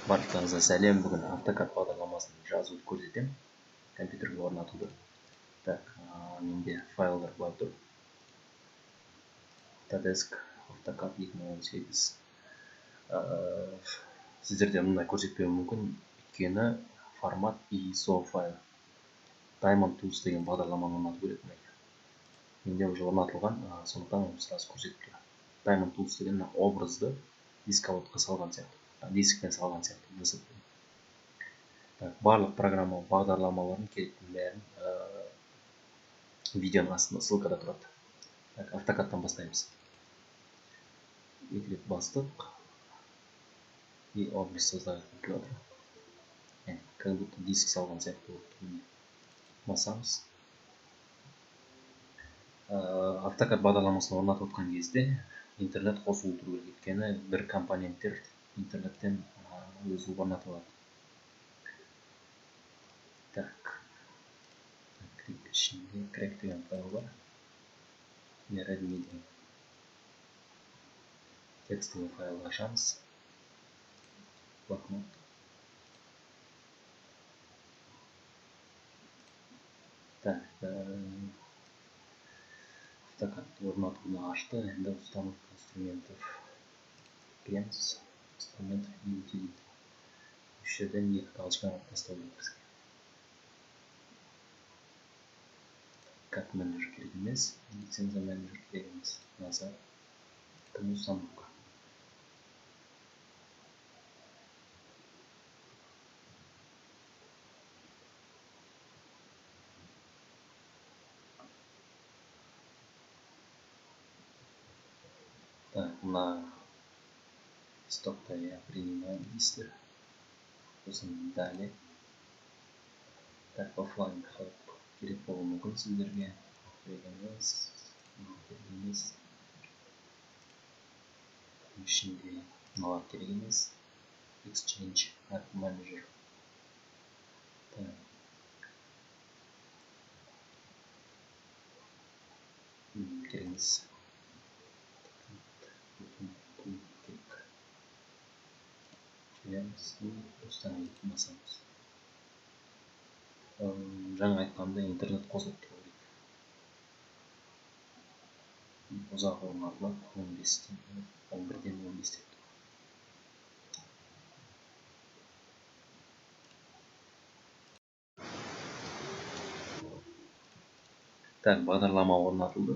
Барлықтарыңызға сәлем. Бүгін AutoCAD бағдарламасын жазуды көрсетемін, компьютерге орнатуды. Так, менде файлдар былай тұр. Autodesk AutoCAD 2018. Сіздерде мындай көрсетпеуі мүмкін, өйткені формат ISO файл. Diamond Tools деген бағдарламаны орнату керек. Менде уже орнатылған, сондықтан оны сразу көрсетіп тұр. Diamond Tools деген мына образды дисководқа салған сияқты, дискпен салған сияқты. Так, барлық программа бағдарламалардың керектің бәрін видеоның астында ссылкада тұрады. Так, AutoCAD-тан бастаймыз. Екі рет бастық. И образ создать етіліп жатыр. Как будто диск салған сияқты болып тұр. Басамыз. AutoCAD бағдарламасын орнатып отқан кезде интернет қосылу тұру керек, өйткені бір компоненттер интернеттен өзі орнатып алады. Так, крик ішінде crack деген файл бар. Redmi деген текстовый файл ашамыз. Блокнот. Так, AutoCAD орнатуды ашты. Енді установка инструментов кіреміз. Инструментов и утилит. Осы жерден екі галочканы алып тастау керек бізге. CAD менеджер керек емес, лицензия менеджер керек емес. Назад. Установка. Так, мына стокта я принимаю дейсіздер. Сосын далее. Так, оффлайн help керек болуы мүмкін сіздерге. Керек емес, керек емес. Ішінде мыналар керек емес. Exchange App Manager. Так. Керек емес. Керек. Жібереміз и установить басамыз. Жаңа айтқандай интернет қосылып тұру керек. Ұзақ орнатылады, 15-тен, 11-ден 15 деп тұр. Так, бағдарлама орнатылды.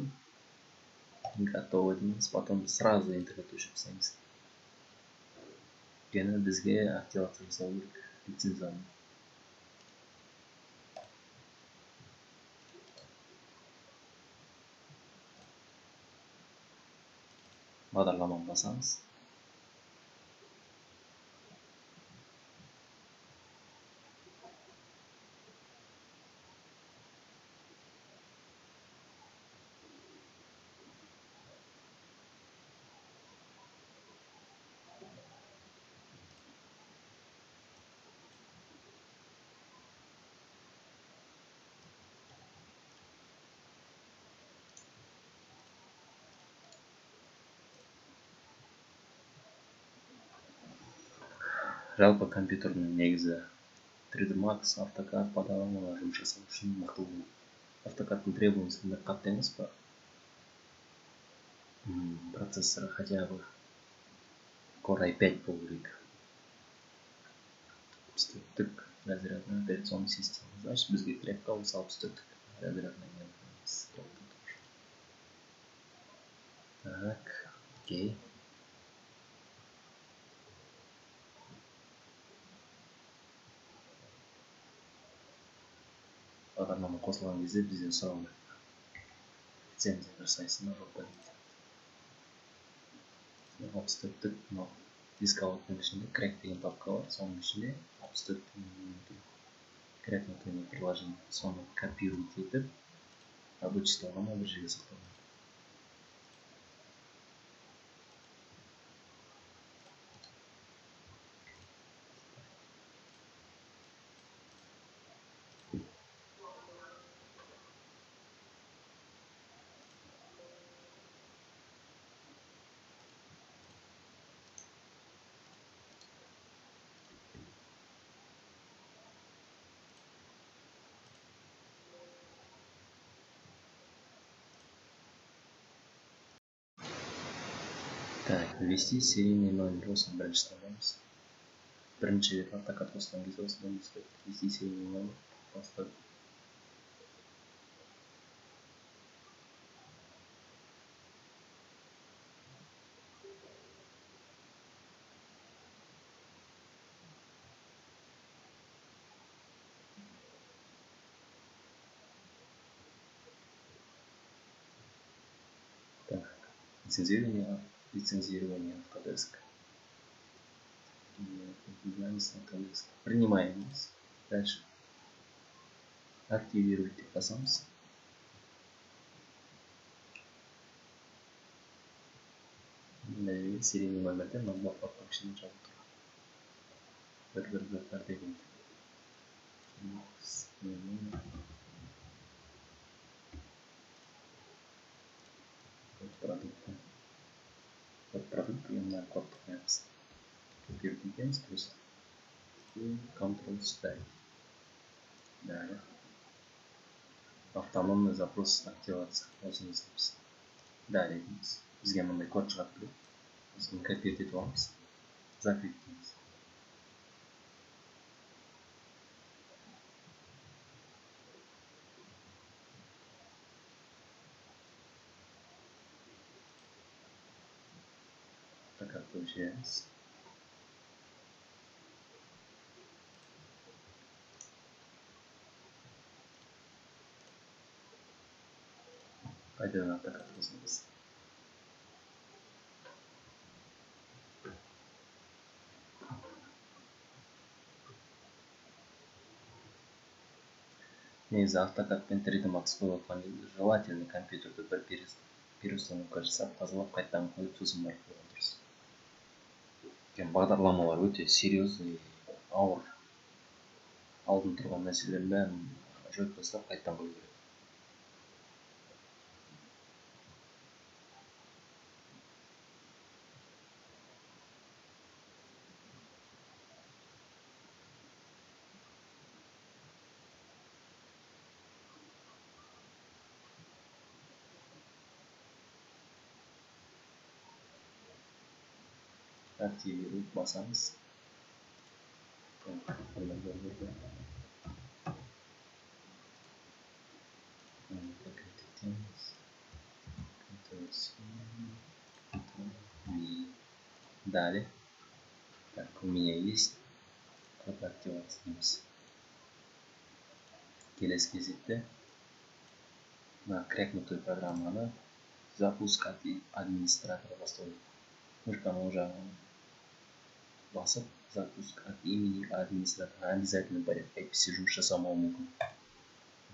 Готово дейміз, потом сразу интернет өшіріп тастаймыз. Өйткені бізге активация жасау керек лицензияны. Бағдарламаны басамыз. Жалпы компьютердің негізі 3D Max, AutoCAD бағдарламалар жұмыс жасау үшін мықты болу. AutoCAD-тың требованиясы қатты емес па? Процессоры хотя бы Core i5 болу керек. 64-тік разрядный операционный система. Значит, бізге требка осы 64-тік разрядный. Так, окей. Бағдарлама қосылған кезде бізден сұрау керек. Лицензия жасайсың ба, жоқ па деген сияқты. 64-тік мынау дисководтың ішінде crack деген папка бар, соның ішінде 64 crack приложение. Соны копировать етіп, рабочий столға ма бір жерге сақтау керек. Так, ввести серийный номер. Осыны бірінші таңдаймыз. Бірінші рет AutoCAD қосқан кезде осындай ескертеді. Ввести серийный номер поставь. Так, лицензирование Autodesk. Autodesk. Принимаем. Дальше. Активировать деп басамыз. Мына жерге серийный номерде мына блокноттың ішінде жазылып тұр. 1 1 1 1 деген. Код продукта. Код продукт деген мына кодты қоямыз. Копировать етеміз просто. И Ctrl ставить. Далее. Автономный запрос активация. Осыны жасаймыз. Далее дейміз. Бізге мындай код шығады керек. Осыны копировать етіп аламыз. Закрыть дейміз. AutoCAD өшіреміз. Қайтадан AutoCAD қосамыз. Негізі AutoCAD пен 3D Max қойып отқан кезде желательно компьютерді бір переустановка жасап, тазалап, қайтадан қойып, сосын барып қойған дұрыс. Өйткені бағдарламалар өте серьезный, ауыр. Алдын тұрған мәселелердің бәрін жойып тастап, қайтадан қою керек. Активировать басамыз. Далее. Так, у меня есть код активации дейміз. Келесі кезекте мына крякнутую программаны запуск от администратора бастау. Мышканың оң жағын басып, запуск от имени администратора обязательно порядке, әйтпесе жұмыс жасамауы мүмкін.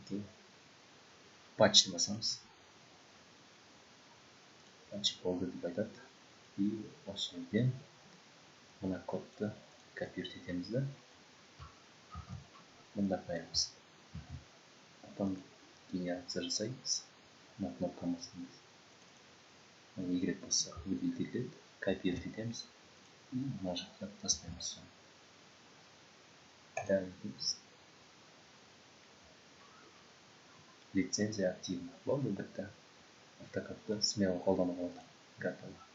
Окей. Патчты басамыз. Патч болды деп айтады. И осы жерден мына кодты копировать етеміз да мында қоямыз. Потом генерация жасаймыз. Мына кнопканы басамыз. Y бассақ выделить етіледі. Копировать етеміз. И мына жаққа тастаймыз соны. Далее дейміз. Лицензия активна. Болды, бітті. AutoCAD-ты смело қолдануға болады. Готово.